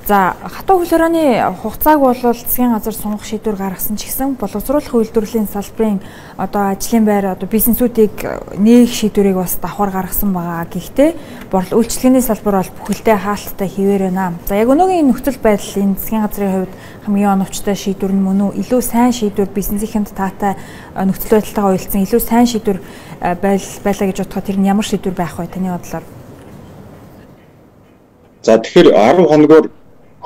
За, хатуу хөл хорионы хугацааг бол засгийн газар сунгах шийдвэр гаргасан ч гэсэн боловсруулах үйлдвэрлэлийн салбарын одоо ажлын байр одоо бизнесүүдийг нээх шийдвэрийг бас давхар гаргасан байгаа. Гэхдээ үйлчилгээний салбар бол бүхэлдээ хаалттай хэвээр байна. За, яг өнөөгийн нөхцөл байдал энэ засгийн газрын хувьд хамгийн оновчтой шийдвэр нь мөн үү? Илүү сайн шийдвэр бизнесийнхэнд таатай нөхцөл байдалтайгаа уялдсан илүү сайн шийдвэр байлаа гэж бодоход тэр нь ямар шийдвэр байх вэ таны бодлоор? За, тэгэхээр 10 хоногоор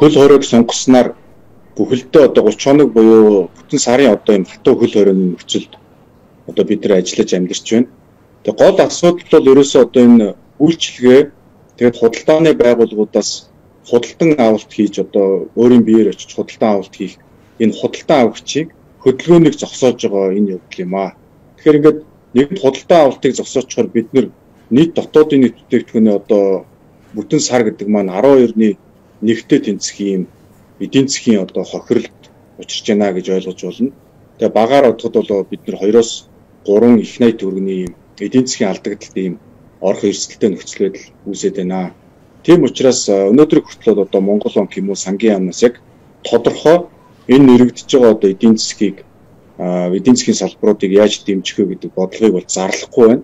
хөл хориг сунгахснаар бүхэлдээ одоо 30 хоног буюу бүтэн сарын одоо юм хатуу хөл хорионы нөхцөлд одоо бид нар ажиллаж амьдарч байна. Тэгээ гол асуудал бол ерөөсөө одоо энэ үйлчилгээ, тэгээд худалдааны байгууллагуудаас худалдан авалт хийж одоо өөрийн биеэр очиж худалдан авалт хийх энэ худалдан авагчийг хөдөлгөөнийг зогсоож байгаа энэ явдал юм аа. Тэгэхээр ингээд нэгэнт худалдан авалтыг зогсоочхоор бид нар нийт дотоодын нийт бүтээгдэхүүний одоо бүтэн сар гэдэг маань 12-ны нэгтээ тэнцэх юм эдийн засгийн одоо хохирлд учирч байна гэж ойлгож байна. Тэгээ багаар бодоход бол бид нар 2-оос 3 их 80 төгрөгийн юм эдийн засгийн алдагдалт ийм орох эрсдэлтэй нөхцөл байдал үүсээд байна. Тийм учраас өнөөдөр хүртэл одоо Монгол банк юм уу сангийн яамнаас яг тодорхой энэ нэрэгдэж байгаа одоо эдийн засгийг эдийн засгийн салбаруудыг яаж дэмжих вэ гэдэг бодлогыг бол зарлахгүй байна.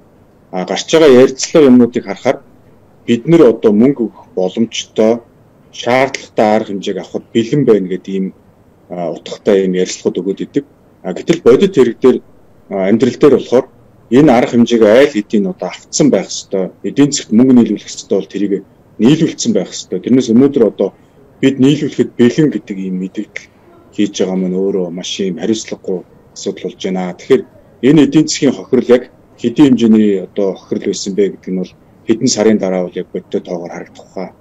А гарч байгаа ярилцлага юмнуудыг харахаар бид нэр одоо мөнгө өгөх боломжтой шаардлагатай арга хэмжээг авахд бэлэн байна гэдэг ийм утгатай ийм ярилцлагууд өгөөд идэг. А гэтэл бодит хэрэг дээр амьдрал дээр болохоор энэ арга хэмжээг айл хэдийн одоо автсан байх ёстой. Эдийн засгт мөнгө нийлүүлэх ёстой бол тэрийг нийлүүлсэн байх ёстой. Тэрнээс өнөөдөр одоо бид нийлүүлэхэд бэлэн гэдэг ийм мэдээлэл хийж байгаа маань өөрөө маш ийм хариуцлагагүй асуудал болж байна. Тэгэхээр энэ эдийн засгийн хохирол яг хэдийн хэмжээний одоо хохирол байсан бэ гэдэг нь бол хэдэн сарын дараа бол яг бодтой тоогоор харагдах баха.